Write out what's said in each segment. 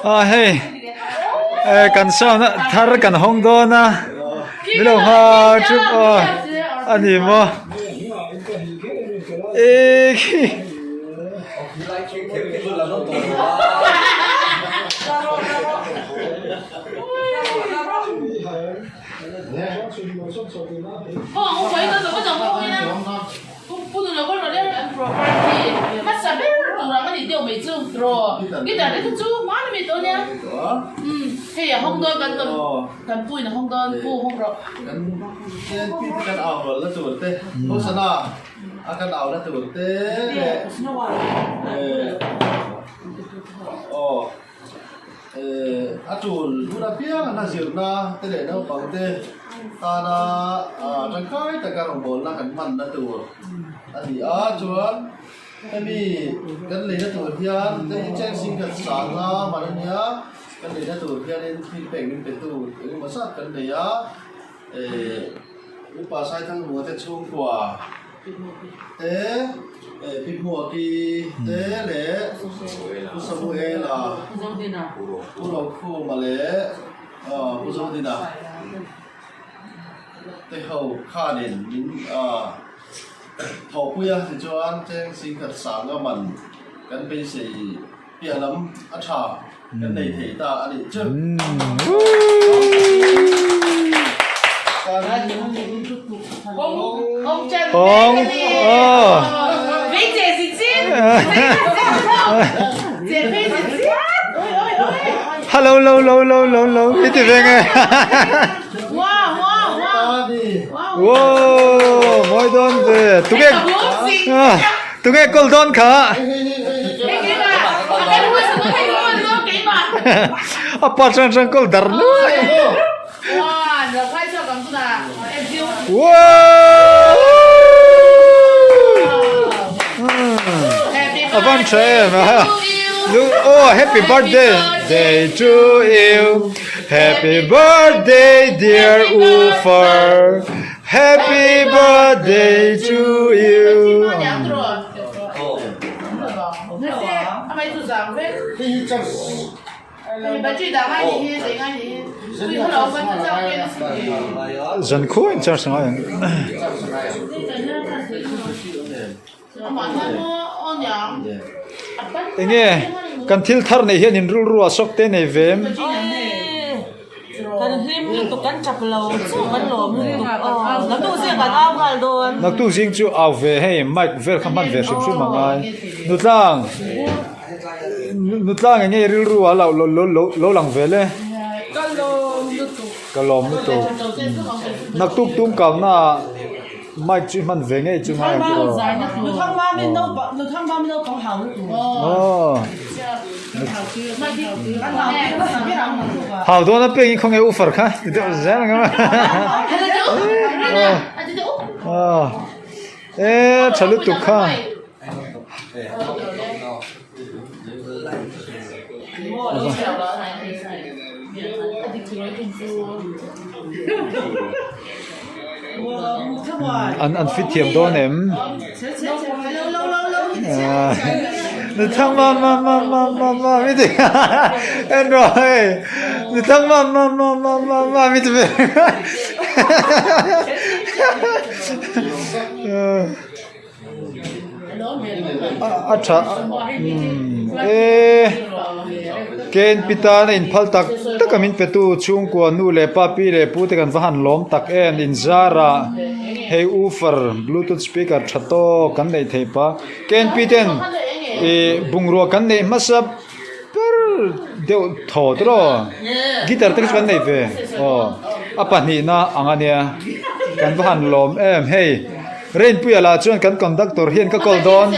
A hei kan sound thar kan hawng dawn a min lo nghak thup a a ni maw e khi. A tul hun apiang a zirna te leh naupang te tana tangkai taka rawngbawlna kan hmanna tur a ni a chuan hemi kan leina tur hian hei hi cheng sing khat sang a hman a nia kan leina tur hianin thil pek min pe tu engemaw zat kan nei a ehh upa Saithangmua te chhungkua. Te Pi Hmuaki te leh Pu Samuela, Pu Rokhuma leh Pu Zodina te ho khanin min thawhpui a tichuan cheng singkhat sanga man kan beisei piah lam a tha kan nei thei ta a nih chu. Hello lo lo lo lo lo i ti ve nge. Wow mawi dawn ve tunge tunge kawl dawn kha. A pa hrang hrang kawl dar nuai. Wow! A van tha em a. Oh, happy birthday day to you. Happy birthday dear Ufar. Happy birthday to you. Zan khuain charge ngai ang. Enge kan thil thar nei hian in rilru ah sawk te nei ve em? Kan hlim lutuk kan chak lo chu kan lawm lutuk aw naktuk zing kan au nghal dawn. Naktuk zing chu au ve hei mic vel kha hman ve hrim hrim angai. Nutlang nutlang enge rilru ah lo lo lo lang vel e. Ka lawm lutuk. Ka lawm lutuk. Naktuk tum kalna ah. Mic chu i hman ve ngei chu ngai ang tiraw? Hau dawn apiang in khawnge ufar kha ti deuh zel ang em a e tha lutuk kha. An an fit thiam dawn em? Nuthang ma ma ma ma ma ma mi ti en rawh hei Nuthang ma ma ma ma ma ma mi ti ve A tha e ken pita na inphal tak tak a min pe tu chhungkua nu leh pa pi leh pu te kan va han lawm tak em inzar ah hei woofer bluetooth speaker tha tawk kan neih theih pa ken pi ten ih bungrua kan neih hmasa ber deuh thaw tawh guitar te kha chu kan nei ve aw a pahnihna ang a nia kan va han lawm em hei. Rainpuia lah chuan kan conductor hian ka call dawn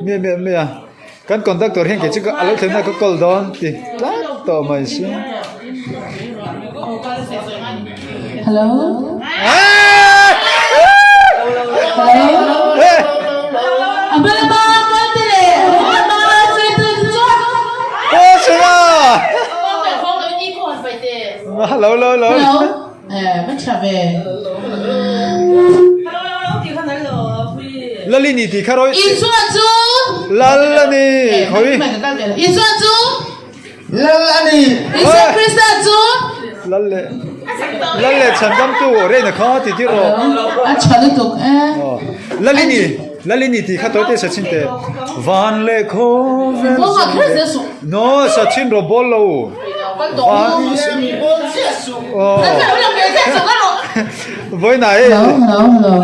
miah miah miah kan conductor hian kei chu a lo thlen na ka call dawn ti tlat tawh mai si Hello Hello hello hello Lalini tih kha rawi Isua chu. Lal a ni. Khawi? Isua chu? Lal a ni. Isua Krista chu? Lal leh Lal leh chhandamtu reina kha ti tir rawh. A tha lutuk e. Lal i ni, Lal i ni tih kha tawite sa chhin teh. Van leh khawvel No, sa chhin rawh bawl lo. Van Vawiinah hei Hello, hello, hello.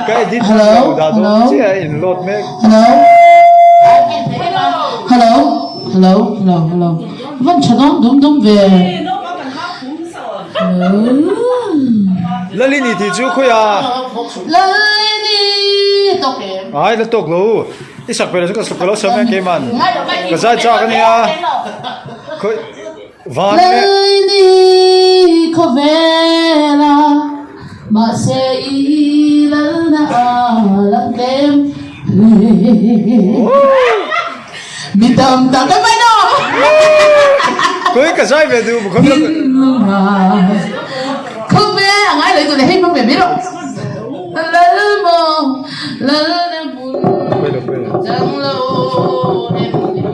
Ka edit Hello, lo dah dawn hello. chiah a in load mek. Hello. Hello, hello, hello, hello. Van tha dawn dum dum ve. Hello. Lalini tih chu khawiah? Lalini tawk em? Ai la tawk lo. I sak pe lo chu ka sak pe lo sam e keiman. Ka zai chak ania. Khawi van leh. Lalini khawvela mahse i lalna a lang tlem hle. Mi tam tak ka mai no. Khawi ka zai ve duh khawp lo. Khawvel a ngai lo i tule hei hmang ve mai rawh. Lalmaw lalna bul chang lo em ni.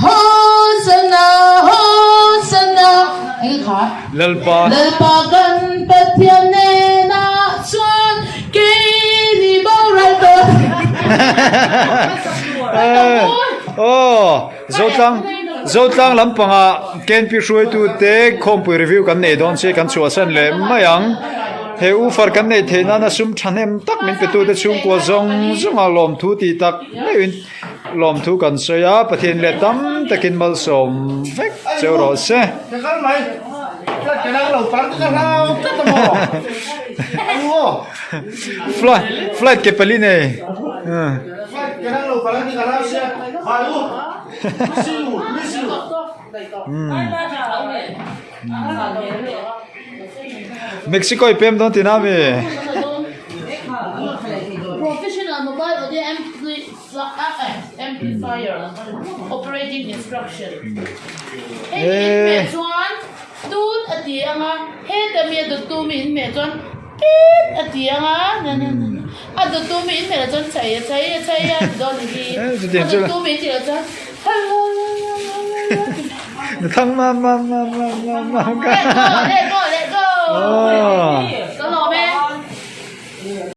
Hosanna Hosanna eng kha? Lalpa Lalpa kan Pathian hnenah chuan keini boral tawh. Aw Zotlang Zotlang lampangah KNP hruaitute khawmpui review kan nei dawn che kan chhuahsan leh mai ang. He ufar kan neih theih nana sum thahnem tak min petute chhungkua zawng zawnga lawmthu tih tak meuhin lawmthu kan sawi a, Pathian leh tam takin malsawm vek cheu rawh se. Flight flight ke pali nei. Mexico i pem dawn tina mi? Professional mobile audio amplifier operating instruction hei hi in hmeh chuan tut a ti ang a heta mi a dawttu mi in hmeh chuan pit a ti ang a a dawttu mi in hmeh lah chuan chai a chai a chai a ti dawn a ni hi a dawttu mi in tih lah chuan Thang mam mam mam mam mam Let go let go let go.